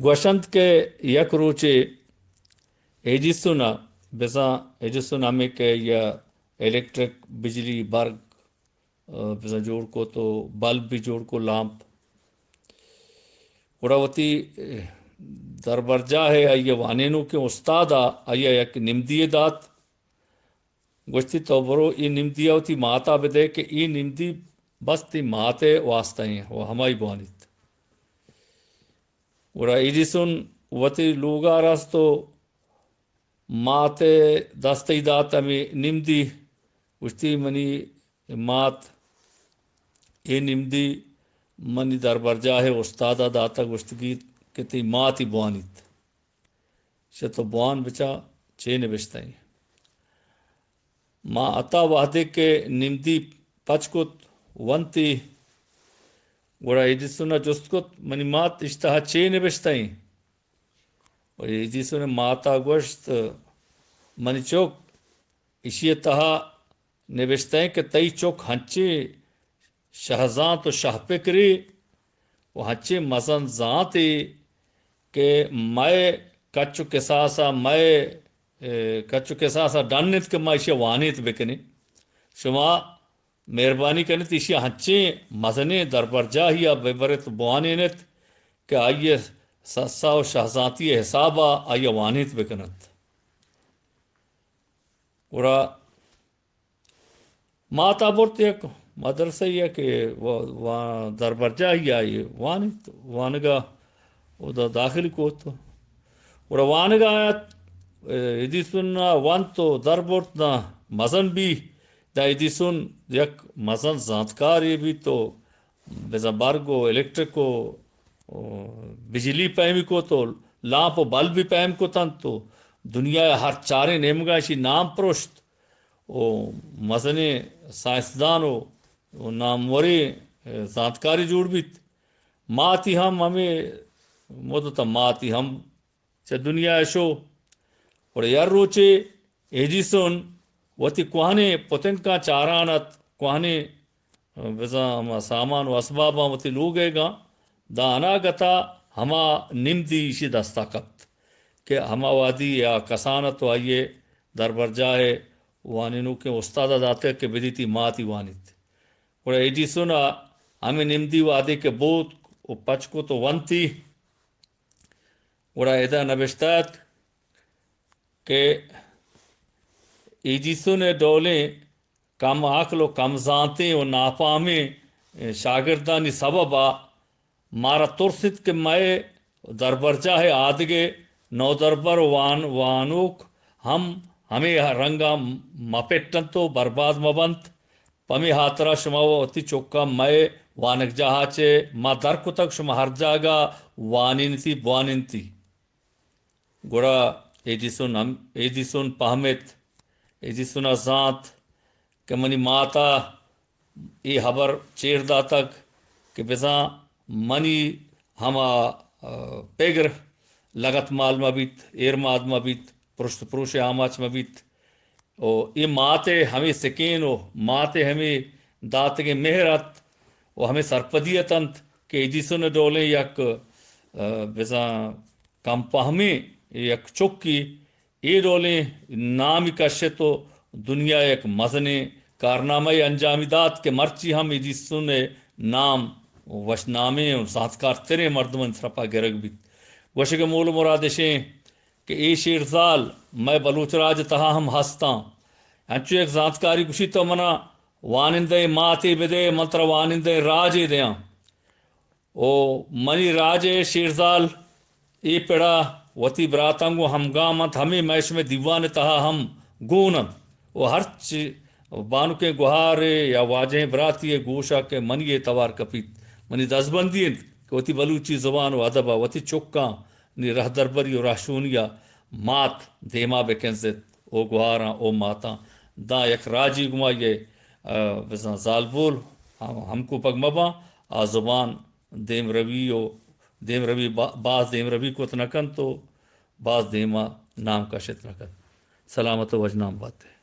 گوشنت کہ یک روچے ایڈیسن ءَ، بزاں ایڈیسن ہمے کہ یا الیکٹرک، بجلی، برگ، ءَ، بزاں جوڑ کت و بلب بھی جوڑ کت، لامپ۔ گڑا وتی، ءَ، دربرجاہ ءَ آئی ءَ وانینوکیں استاد ءَ آئی ءَ یک نمدی یے دات۔ گوشتی، تو برو اے نمدی ءَ وتی مات ءَ بدے کہ اے نمدی بس تئی مات ءِ واسطہ ایں و ہمائی بوانیت۔ گڑا ایڈیسن وتی لوگ ءَ رست و مات ءِ دست ءَ دات ہمے نمدی۔ گوشتی، منی مات، اے نمدی منی دربرجاہ ءِ استاد ءَ داتگ، گوشتگی کہ تئی مات ئی بوانیت۔ چہ تو بوان بچا چے نبشتہ ایں۔ مات ءَ وہدے کہ نمدی پچ کت، ونتی، گڑا ایڈیسن ءَ جست کت، منی مات، اشی تہا چے نبشتہ ایں؟ و ایڈیسن ءِ مات ءَ گوشت، منی چک، اشی ءِ تہا نبشتہ ایں کہ تئی چک ہنچیں شہزانت و شہپکرے و ہنچیں مزن زانتے کہ مئے کچ و کساس ءَ، مئے، ءَ، کچ و کساس ءَ ڈن انت کہ ما ایشی ءَ وانینت بکنیں۔ شما مہربانی کنت، ایشی ءَ ہنچیں مزنیں دربرجاہی ءَ ببرت، بوانینت کہ آئی ءِ سسا و شہزانتی ءِ حساب ءَ آئی ءَ وانینت بکنت۔ گڑا مات ءَ برت یک مدرسہ ءَ کہ و-، و-، دربرجاہی ءَ وانینت، وانگ ءَ اودا داخل کت۔ گڑا وانگ ءَ آیت، ایڈیسن ءَ ونت و در برت، داں مزن بی، داں ایڈیسن یک مزن زانتکارے بیت و بزاں برگ و الیکٹرک و، و بجلی پہمی کت و لامپ و بلبی پہم کتنت و دنیا ءِ ہر چاریں نیمگاں ایشی نام پرشت و مزنیں سائنسدان و، و ناموریں زانتکارے جوڑ بیت۔ ماتی ہم ہمے مدت ءَ ماتی ہم چہ دنیا ءَ شو۔ گڑا یک روچے ایڈیسن وتی کوہنیں پتنکاں چاران ات، کوہنیں بزاں ہما سامان و اسباباں وتی لوگ ءَ گاں، داں اناگت ءَ ہما نمدی ایشی دست ءَ کپت کہ ہما وہدی یا کسان ات و آئی ءِ دربرجاہ ءِ وانینوکیں استاد ءَ داتگ کہ بدیتی ماتی وانیت۔ گڑا ایڈیسن ءَ ہمے نمدی وہدے کہ بوت و پچ کت و ونتی، گڑا ادا نبشتہ ات کہ ایڈیسن ءِ ڈولیں کم عقل و کم زانتیں و ناپہمیں شاگردانی سبب ءَ مارا ترس انت کہ مئے دربرجاہ ءِ آدگہ نودربر و وان-، وانوک ہم ہمے رنگ ءَ مہ پٹ انت و برباد مہ بنت۔ پمے ہاترا شما وتی چکاں مئے وانگجاہ ءَ چہ ما در کتگ، شما ہر جاگہ وانینتی، بوانینتی۔ گڑا ایڈیسن ہم، ایڈیسن پہمت، ایڈیسن ءَ زانت کہ منی مات ءَ اے ہبر چیر داتگ کہ بزاں منی ہما، آ، پگر لگت مال مہ بیت، ایرماد مہ بیت، پرشت پروش ءِ آماچ مہ بیت۔ و اے مات ءِ ہمے سکین و مات ءِ ہمے داتگیں مہر ات و ہمے سرپدی ات انت کہ ایڈیسن ءِ ڈولیں یک، آ، بزاں کم پہمیں یک چکی اے ڈولیں نامی کشت و دنیا ءَ یک مزنیں کارنامہ ءِ انجامی دات کہ مرچی ہم ایڈیسن ءِ نام وشنامیں و زانتکارتریں مردمانی سرپا گرگ بیت۔ گوشگ ءِ مول و مراد اشیں کہ اے شیرزال مئے بلوچ راج ءِ تہا ہم ہستاں۔ انچو یک زانتکاری گوشی، تو منا وانندہ ءِ ماتے بدے، من ترا وانندہ ءِ راجے دیاں۔ او منی راج ءِ شیرزال اے پڑا وتی براتاں گوں ہمگام انت، ہمے مئے شمئے دیوان ءِ تہا ہم گون انت۔ و ہرچ بانکیں گہارے یا واجہیں براتی ءِ گوشا کہ منی اے توار کپیت، منی دزبندی انت کہ وتی بلوچی زبان و ادب ءَ وتی چکاں نی رہدربری و رہشونی ءَ مات دیما بکنزت۔ او گوہاراں، او ماتاں، داں یک راجی گما یہ، آ، بزاں زالبول ہم، ہمکوپگ مباں، آ زبان دیم روی و دیم روی با-، باز دیم روی کت نہ کنت و باز دیما نام کشت نہ کنت۔ سلامت و وژنام بات ئے۔